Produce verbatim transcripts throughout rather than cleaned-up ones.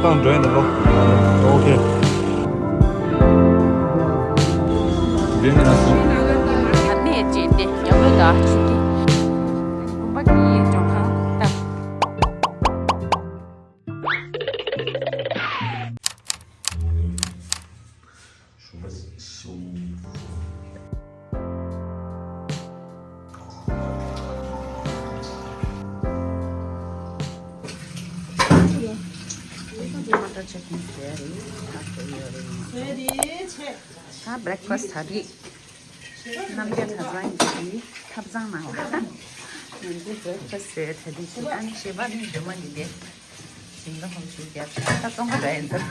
ཏང་འགྲོ་ཡིན་ནོ། ཨོ་ཁེ། འདི་ནི་ང་ཚོ། ད་ནས་བྱས་ཏེ་ཉམས་ལེན་དང་ཆུ་ཏི། དགོན་པ་གི་ལྗོན་ཁང་ལྟ། ད་བྷི་རེག་ཕ་སི་ཊི་ད་རེད། ད་བྷི་རེག་ཕ་སི་ཊི་ད་རེད། རྣམ་རྒྱལ་གྲྭ་ཚང་གིས་ཐབ་ཚང་ནང་ལ་ང་ཚོས་བྷི་རེག་ཕ་སི་ཊི་བཟོས། ད་དེ་ཞིག་ཨ་ནི་ཞེས་པ་ནི་འདྲ་མ་ནི་དེ་ཞིང་ཁ་ཧོམ་ཞུ་རྒྱབ་ད་བཙོང་ག་འདྲ་ཡིན་ཙང་།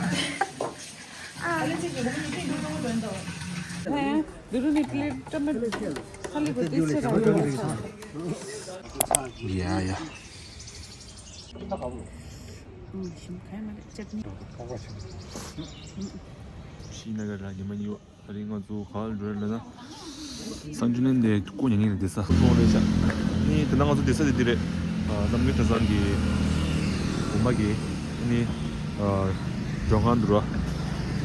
ཨ་ནི་གཅིག་གི་ཧོམ་ནི་ཏིག་ཏིག་ཏིག་ཏིག་འདོན་དོ། ཨེ་འདི་རུ་ནི་པི་ལེ་ཊི་ཏོ་མེ་ཊོ་ཧ་ལི་བོ་ཏི་ཚེ་རང་ཡོད་ས། ཡ་ཡ། ཨུམ་ཞིམ་ཁ་ཡ་མ་རེད་ཅབ་ནི། ཤི་ན་ག་ར་ཉི་མ་གཉིས་པ། ད་རིང་ང་ཚོ་ག་ལ་འགྲོ་ཡ་ལབ་ན། སང་ཆུ་ནན་དེ་སྐུ་མྱ་ངན་ལ་བསྡད་ས་ཐོག་ལས་བཞག་ནི་དེ་ན་ང་ཚོ་བསྡད་ས་དེ་འདི་རེད། ཨ་རྣམ་རྒྱལ་གྲྭ་ཚང་གི་དགོན་པ་གི་ནི་ཨ་ལྗོན་ཁང་འདུག་ར།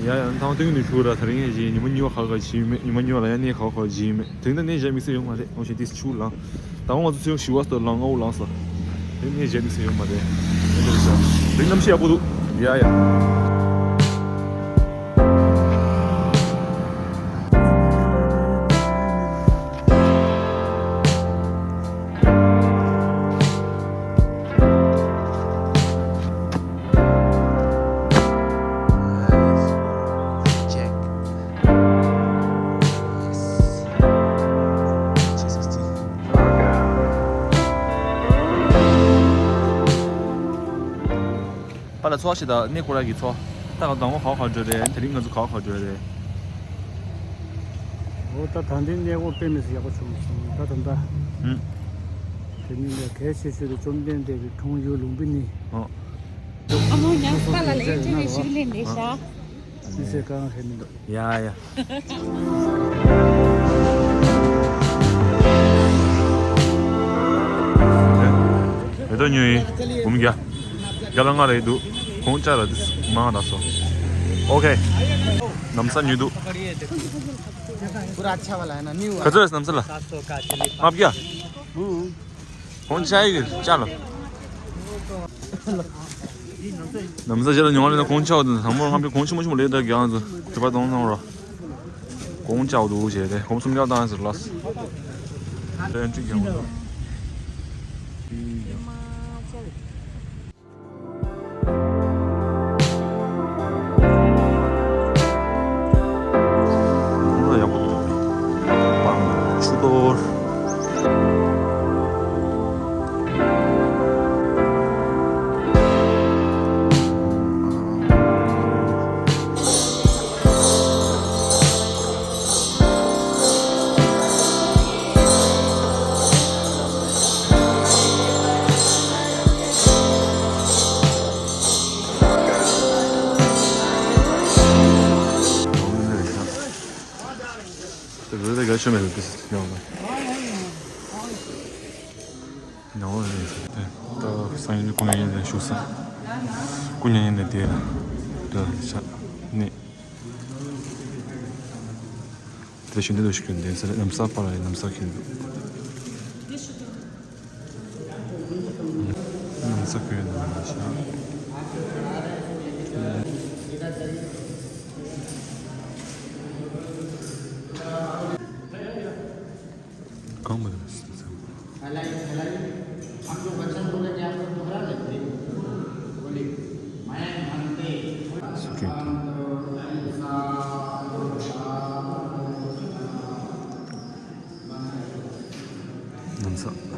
ཡ་ཡ་ཐང་སྟོན་གྱི་ནུས་ཤུགས་ར། ད་རིང་ཡ་བཞིན་ཉི་མ་གཉིས་པ་ག་ག་ཇི་མེད། ཉི་མ་གཉིས་པ་ལ་ཡ་གནས་ག་ག་ཇི་མེད། དེ་རིང་ད་གནས་བཞག་དམིགས་བསལ་ཡོད་མ་རེད། ཨོ་ཞེ་དེ་ཆུ་ལངས། ད་ང་ཚོ་ཚེ་ཤི་བ་སྟོད་ལངས་ཨོ་ལངས་ས། དེ་གནས་བཞག་དམིགས་བསལ་ཡོད་མ་རེད། དེ་རིང་གནམ་གཤིས་ཡག་པོ་འདུག་ཡ་ཡ། པ་ལ་ཚོགས་ཤིག་དང་གནས་སྐོར་གྱི་ཚོགས། ད་ག་དང་པོ་ག་བ་ག་འགྲོ་རེད། དེ་རིང་ང་ཚོ་ག་བ་ག་འགྲོ་རེད། འོ་ད་ད་འདི་གནས་སྐོར་དཔེ་མི་སྲིད་ཡག་པོ་བྱུང་སོང་། ད་ད་ད། ཧུམ། དེ་ནི་ལས་གལ་ཆེ་ཤོས་དེ་བཅོམ་ལྡན་འདས་ཀྱི་འཁྲུངས་ཡུལ་ལུམ་བི་ནི། ཨོ། ཨ་མོ་ཉང་སྟ་ལ་ལས་ཅི་རེད་ཞིག་ལས་འདས་ཤག་མི་ཚེ་གང་ཧེ་མི་འདུག་ཡ་ཡ། མེ་ཏོག་ཉོས་ཡིན། འབུམ་བརྒྱ། བརྒྱ་དང་ལྔ་རེད་འདུག་གོང་ལྕགས་ལ་འདི་མང་ང་ལ་སོ། ཨོ་ཁེ། ལམ་སང་ཉོས་འདུག पूरा अच्छा वाला है ना, न्यू वाला। ག་ཚོད་རེད་ལམ་སང་ལ། सात सौ का चलिए। ལྔ་བརྒྱ། हम्म। གོང་ལྕགས་ཡི་ལྕགས་ལ། ལམ་སང་ཞེ་ལ་ཉོ་བ་ལས་ན་གོང་ལྕགས་འོ་དང་དང་པོ་ལྔ་བརྒྱ། གོང་ཆེན་མོ་ཆེན་མོ་ལས་ད་རྒྱ་ང་ཚོ་དུ་པ་གཏོང་གནང་རོགས། གོང་ལྕགས་འདུག་བྱས་ཏེ་གོང་སུམ་བརྒྱ་བཏང་ཟེར་ལགས། ལན་ཀྲིག་ཡོང་། ཡག་པོ་འདུག་པང་ཆུ་གཏོར། ད་སང་ཉིན་སྐུ་མྱ་ངན་ལས་བཞུགས་ས། སྐུ་མྱ་ངན་ལས་དེ་ལ་དེ་ལ་ཆ་ནི། དེ་ཞུ་འདི་ལ་ཞུ་གི་འདི་ས་ལ་ལམ་སང་པ་ལ་ལམ་སང་ཁེལ་འདུག་ལམ་སང་ཁེལ་འདུག་ཤ། གང་མ་རེད་ཟེར་ཙང་། ལམ་སང་།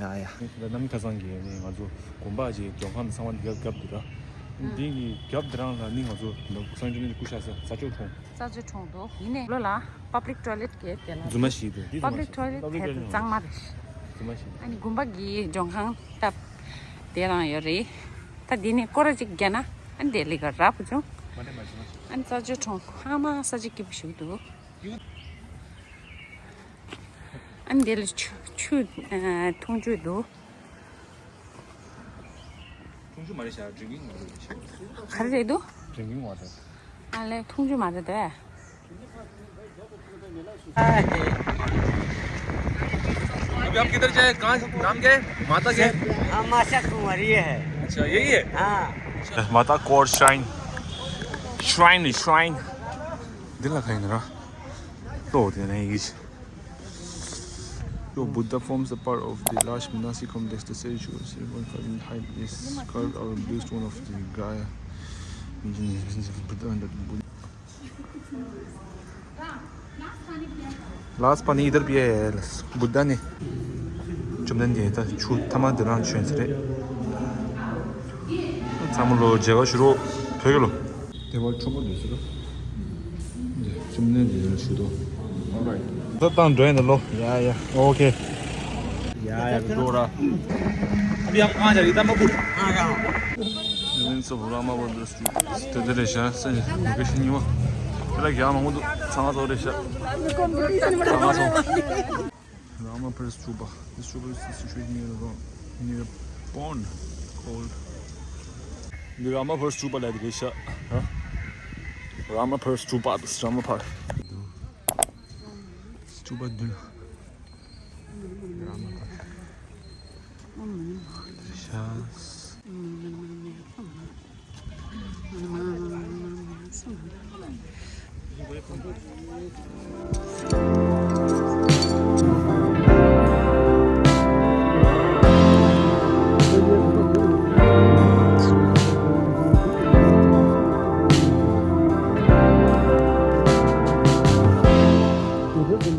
ཡ་ཡ། ད་གནམ་ཁ་སང་གི་ནི་ང་ཚོ་དགོན་པ་ཅིག་མགྲོན་ཁང་ཚང་མ་འདི་རྒྱབ་རྒྱབ་འདུག་ར། འདི་གི་རྒྱབ་འདི་རང་ལ་ནི་ང་ཚོ་གསང་སྤྱོད་ནི་སྐུ་ཤ་ས་ས་ཅོ་གྲོང་། ས་ཅོ་གྲོང་དུ་ཡིན་ནས་ལོ་ལ་པབ་ལིག་ཊོའི་ལེཊ་གི་དེ་ལ་རྫུན་མ་ཞིག་འདུག་འདི་པབ་ལིག་ཊོའི་ལེཊ་དེ་གཙང་མ་རེད། རྫུན་མ་ཞིག་ཨ་ནི་དགོན་པ་གི་མགྲོན་ཁང་སྟབས་དེ་རང་ཡོད་རེད། ད་འདི་ནས་སྐོར་ར་ཅིག་རྒྱབ་ན་ཨ་ནི་དེ་ལི་ག་ར་བུ་ཆུང་། ཨ་ནི་ས་ཅོ་གྲོང་ཨ་མ་ས་ཅོ་སྐྱིད་པོ་ཞིག་འདུག་ཨ་ནི་དེ་ལ་ཆུ་ཆུ་ཨ་འཐུང་ཆུ་འདུག་འཐུང་ཆུ་མ་རེད་ཤག་ཌི་རིང་ཀིང་ཝ་ཊར་རེད་ཤག་ག་རེ་རེད་འདུག་ཌི་རིང་ཀིང་ཝ་ཊར། ཨ་ལས་འཐུང་ཆུ་མ་རེད་དེ། अभी हम किधर जाए? कहाँ? नाम क्या है? माता क्या है? हाँ, माता कुंवरी है। अच्छा, यही है? हाँ। माता कौर श्राइन। Shrine, shrine. दिल लगाइन रहा। तो होते नहीं। So Buddha forms a part of the large Manasi complex. The statue, seven point five meter height, is carved out of blue stone of the Gaya region. Buddha under the Buddha. Last पानी इधर पिया है। बुद्धा ने चुमदन दिया था। छू थमा देना छुएन से रे। ཚང་མ་ལོ་མཇལ་ཁ་ཞུ་རོགས། བོད་ཀྱི་ལོ། དེ་བར་ཆོག་པ་འདུག་ཟེར་རོ། འདི་བཅོམ་ལྡན་འདས་ལ་ཞུ་དོ། Alright. ད་དང་འགྲོ་ཡིན་ད་ལོ། ཡ་ཡ། ཨོ་ཁེ། ཡ་ཡ་འགྲོ་ར། अभी हम कहाँ जा रहे हैं? इधर मत बोल। हाँ, हाँ। Remains of Ramabhadra statue. དེ་འདི་རེད་ཤག་སེ་ལོ་ཀེ་ཤན་གཉིས་པ། དེ་ལ་རྒྱ་མང་པོ་འདུག་ཚང་མ་ཚོ་རེད་ཤག་ཚང་མ་ཚོ། Ramaphar Stupa. This stupa is situated near a, near a pond called the Ramaphar Stupa. Like this, huh? Ramaphar Stupa. This Ramaphar Stupa. Ramaphar.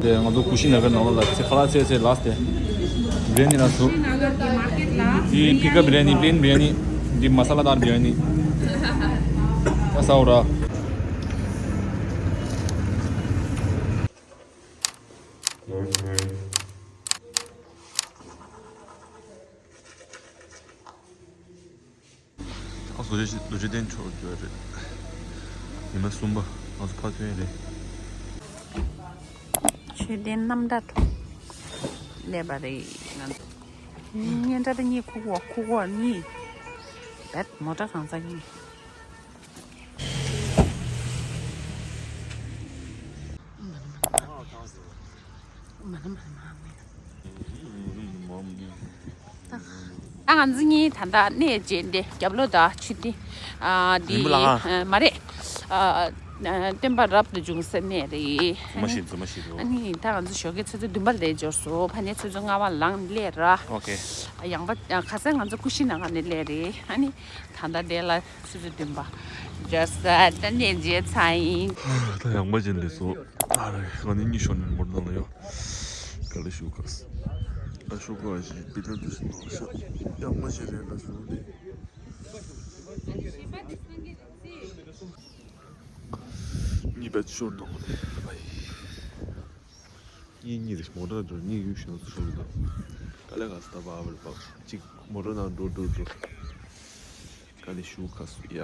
དེ་ང་ཚོ་ཀུ་ཤི་ན་གར་ནང་ལ་ཚེ་ཁ་ལག་ཚེ་ཚེ་ལགས་ཏེ། བི་རི་ཡ་ནི་ལ་སུ། འདི་ཕི་ཀ་བི་རི་ཡ་ནི། པི་ལེན་བི་རི་ཡ་ནི། འདི་མ་ས་ལ་དར་བི་རི་ཡ་ནི། ད་ས་འོ་ར། ཨ་བཟོ་རྗེས་རྡོ་རྗེ་གདན་ཆོག་རྒྱུ་རེད། ཉི་མ་གསུམ་པ་ང་ཚོ་ཕར་ཐོན་ཡ་རེད། མཆོད་རྟེན་རྣམ་དག་སླེབས་པ་རེད་ང་ཚོ། སྙན་གྲགས་ད་གཉིས་ཁུག་འོག་ཁུག་འོག་གཉིས། བེད་མོ་ཊ་གང་ཚ་གཉིས། མ་ན་མ་ན་མ་ན། ད་ང་ཚོ་གཉིས་ད་ལྟ་གནས་མཇལ་འདི་རྒྱབ་ལོགས་དང་ཆུ་ཐིག་ཨ་འདི་རིན་པོ་ལ། ཨ་མ་རེད། ཨ་ཨ་སྟོན་པ་རབ་ཏུ་བྱུང་ས་གནས་རེད། རྫུན་མ་བཤད། རྫུན་མ་བཤད་འདུག་ཨ་ནི་ད་ང་ཚོ་ཞོགས་ཀའི་ཆུ་ཚོད་བདུན་པ་ལ་འབྱོར་སོང་། ཕ་ནས་ཆུ་ཚོད་ལྔ་པ་ལངས་སླེབས་ར། ཨོ་ཁེ། ཡང་པ་ཁ་སང་ང་ཚོ་ཀུ་ཤི་ན་གར་ནས་སླེབས་རེད། ཨ་ནི་ད་ལྟ་དེ་ལ་ཆུ་ཚོད་བདུན་པ་འབྱོར་ས་ད་གནས་མཇལ་ཚར་ཡིན། ད་ཡང་པ་ཅན་ལས་སོ། ཨ་རེ་ང་ནི་གཉིད་ཤོར་ནས་མོར་ནང་ལ་ཡོད། དཀའ་ལས་ཞུ་ག་ཨ་ཤོ་ག་ཞིག་བི་ལ་དུ་ཞིག་ནོ་ཤ་ཡང་མ་ཞིག་རེད་ལ་ཞུ་རེད། གཉིད་པ་ཤོར་འདུག་ནས་བའི། གཉིད་གཉིད་རེད། མོ་ཊ་འགྲོ་གཉིད་གཡུག་ཤིང་ཚུར་ཤོར་འདུག་དཀའ་ལས་ཁག་སོ། ད་བ་བར་བ་གཅིག་མོ་ཊ་ནང་འགྲོ་འགྲོ་འགྲོ། དཀའ་ལས་ཞུ་ཁ་སུ་ཡ་ཡ།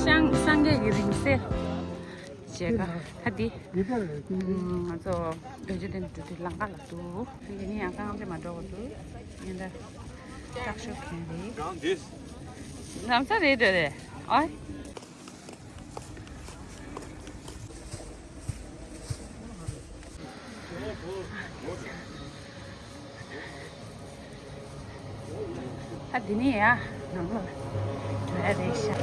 སངས་སངས་རྒྱས་ཀྱི་རིང་བསྲེལ་བྱེད་ཀ་ཧ་དི། ང་ཚོ་རྡོ་རྗེ་གདན་དུ་དུ་ལང་ཀ་ལ་འདུག་དེ་ནི་ཡང་གང་ལས་མ་འགྲོ་བ་འདུག་ཡིན་ད། སྟག་ཤོར་མཁན་རེད། ལམ་ས་རེད་འགྲོ་རེད། ཨོ། ཨ་འདི་ནི་ཡ་ནང་ལོགས་འགྲོ་ཡ་རེད་ཤག་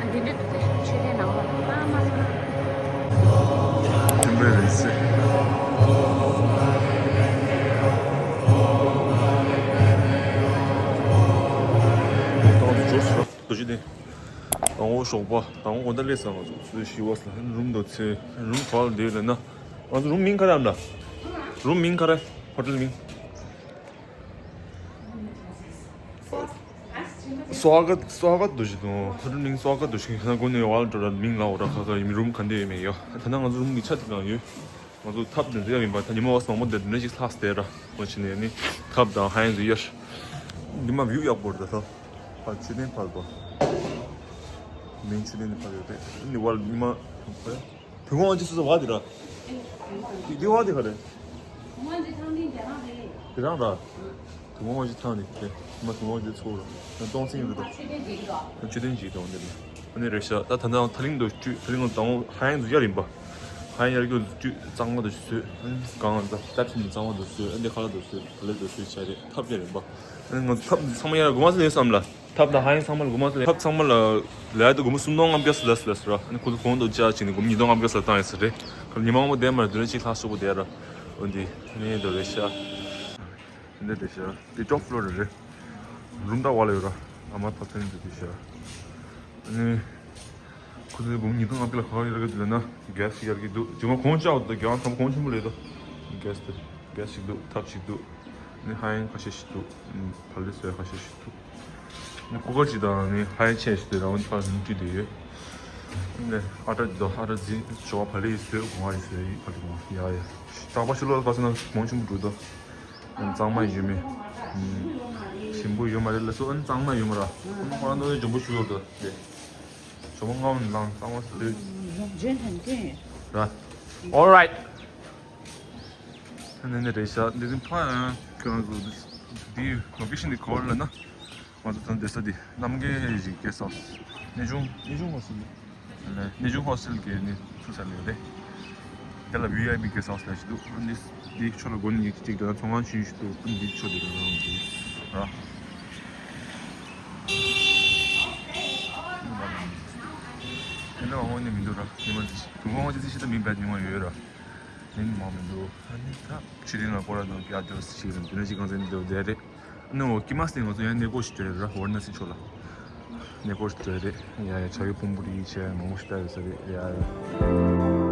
ཨ་འདི་འདྲ་འདུག་སྟེ་མཆོད་རྟེན་ནང་ལོགས་ཨ་མ་ལ། ཐིམ་པའི་རིང་བསྲེལ། ཞོགས་པ་དང་པོ་དགོང་དག་སླེབས་སོང་། ང་ཚོ་ཚོས་ཤི་བ་སོང་། རུམ་དུ་ཚེ་རུམ་ག་ལ་འདི་ལ་ན། ང་ཚོ་རུམ་མིང་ག་རེ་ཡིན་ལ། རུམ་མིང་ག་རེ། ཧོ་ཊེལ་མིང་། སོ་ག་སོ་ག་འདུ་ཞིག་དང་། ཧོ་ཊེལ་མིང་སོ་ག་འདུ་ཞིག་ཁ་ན་གོ་ནས་ཝལ་འགྲོ་ར་མིང་ལ་འོ་ར་ཁ་ཁ་ཡིན། རུམ་ག་འདི་ཡོད་མེད་ཡོད། ད་ན་ང་ཚོ་རུམ་གྱི་ཆ་དེ་གང་ཡོད། ང་ཚོ་ཐབ་དེ་ཚོ་ཡ་ཡིན་པ། ད་ཉི་མ་བ་སོང་མོ་དེ་འདྲ་ཞིག་ལྷག་སྟེ་ར་ང་ཕྱིན་ནས་ནི་ཐབ་དང་ཧ་ཡང་ཚོ་ཡར། འདི་མ་བིའུ་ཡག་པོ་རེད། ད་ལྷོ་ཕར་མཆོད་རྟེན་ཕར་པ། མིང་མཆོད་རྟེན་འདི་ཕར་ཡོད་རེད། འདི་བར་ཉི་མ་བུ་ཁོང་ཨ་ཅེ་སུ་སུ་བ་དེ་ར། འདི་འདི་བ་དེ་ག་རེད། དེ་རང་ར། དུང་དབང་ཅིག་ཐང་ནི་དེ། མ་དུང་དབང་ཅིག་ཚོགས་ར། ན་སྟོང་སིང་རེད་དོ། མཆོད་རྟེན་ཅིག་དང་འདི་ནི། ཨ་ནི་རེད་ཤག་ད་ད་ནང་ཐ་ལིང་དུ་བཅུ་ཐ་ལིང་དང་ཧ་ཡང་དུ་ཡར་ཡིན་པ། ཧ་ཡང་ཡར་རྒྱུ་དུ་བཅུ་གཙང་མ་དུ་བཟོས། ཨ་ནི་གང་ད་ད་ཕྱིན་གཙང་མ་དུ་བཟོས། ཨ་ནི་ཁ་ལག་དུ་བཟོས། བ་ལེ་དུ་བཟོས་བྱས་རེད། ཐབ་ཡར་ཡིན་པ། ཨ་ནི་ང་ཚོ་ཐབ་ཚང་མ་ཡར་དགོས་མ་ཟེར་ཡོད་བསམ་ལ། ཐབ་དང་ཧ་ཡང་ཚང་མ་ལ་དགོས་མ་ཟེར། ཐབ་ཚང་མ་ལ་ལ་ཡ་དུ་སྒོར་མོ་སུམ་སྟོང་ལྔ་བརྒྱ་ཟེར་ལ་ཟེར་ལ་ཟེར་ར། ཨ་ནི་ཁོ་ཚོ་གོང་དུ་བཅག་ཅིག་ནི་སྒོར་མོ་ཉིས་སྟོང་ལྔ་བརྒྱ་ཟེར་བཏང་ཡོད་ཟེར་རེད། ཁ་ཉི་མ་མང་པོ་བསྡད་མ་རེད། དུ་རེ་གཅིག་ལྷག་སོ་པོ་བསྡད་ར། འོ་འདི་ནས་འདི་རེད་ཤག་འདི་ཊོབ་ཕི་ལོར་རེད། རུམ་ད་བ་ལ་ཡོད་ར། ཨ་མ་ཐོབ་ཐང་འདི་འདི་ཤག་ཨ་ནི་ཁོ་ཚོའི་སྒོར་མོ་ཉིས་སྟོང་ལྔ་བརྒྱ་ལ་ག་ག་ཡར་གི་འདུག་ལབ་ན། གེ་སི་ཡར་གི་འདུག་ཇི་མ་གོང་ཆག་འདུག་གྱང་ཐམ་གོང་ཆེན་པོ་རེད་དོ། གེ་སི་དེ་གེ་སི་ཞིག་འདུག་ཐབ་ཞིག་འདུག་ནི་ཧ་ཡང་ཁ་ཤས་ཤིག་འདུག་བ་ལི་སོའི་ཁ་ཤས་ཤིག་འདུག་ནི་ཀུ་ཀར་ཅིག་དང་ནི་ཧ་ཡང་ཆེ་ཞིག་འདུག་རང་ཕར་ནི་བྲིས་དེ་ཡོད། ནི་ཨ་ཏྲ་འདི་དང་ཨ་ཏྲ་འཛིན་ཞོགས་པ་ལི་སོའི་གོང་ཨ་ཡི་སོའི་ཕ་གི་མ་ཡ་ཡ། གྲགས་པ་ཤི་ལོ་ག་ས་ན་མང་ཆེན་པོ་འགྲོ་དོ། གཙང་མ་ཡོད་མེད། ཞིམ་པོ་ཡོད་མ་རེད་ལ་སོ། ཨ་ནི་གཙང་མ་ཡོད་མ་ར། ཁོ་རང་ནོར་ལས་འཇོན་པོ་ཞུ་ཡོད་དོ། ཞོགས་པ་ངའོ་ནི་ལང་གཙང་མ་སོ་དོ། ར། All right. ད་ནི་ནི་རེད་ཤག་འདི་ནི་ཕ་ཡང་ཁྱོད་རང་ཚོ་འདི་ལོ་ཀེ་ཤན་འདི་ག་བར་ལ་ན། ང་ཚོ་ད་བསྡད་ས་འདི་རྣམ་རྒྱལ་གྱི་གེ་སི་ཧའུ་སི། གནས་ཆུང་གནས་ཆུང་ཧོ་སི་ཊེལ། གནས་ཆུང་ཧོ་སི་ཊེལ་གྱི་ནི་ཚུ་ས་ལེ་རེད། དེ་ལ་བི་ཨའི་ཕི་གེ་སི་ཧའུ་སི་ལ་ཞིག་འདུག་ཨ་འདི་འདི་ཕྱོགས་ལ་སྒོ་ནི་གཅིག་དང་ཚོང་ཁང་ཆུང་ཞིག་འདུག་ཨ་འདི་ཕྱོགས་འདི་རང་འདི་ར། དེ་འདྲ་བ་དངོས་གནས་མི་འདུག་ར། ཉི་མ་འདི་དུང་དབང་ཅི་ཚི་ཤི་ད་མི་བད་ཉི་མ་ཡོད་ར། ཡིན་མ་མི་འདུག་ཨ་ནི་ད་ཕྱི་དྲིན་ལ་སྐོར་ར་དང་ཀྱ་དེ་ཞིག་རེད། དེ་འདྲ་ཞིག་གང་ཟེར་འདི་འདྲ་བསྡད་རེད། ནོ་ཀི་མ་སི་ང་ཚོ་ཡང་གནས་སྐོར་ཞིག་འགྲོ་ཡ་ར། ཝར་ན་སི་ཕྱོགས་ལ་གནས་སྐོར་ཞིག་འགྲོ་ཡ་རེད། ཡ་ཡ་བྱ་ཡུལ་ཕུང་པོ་རིགས་བྱས་མང་པོ་ཞིག་ལྟ་ཡོད་ས་རེད་ཡ་ཡ།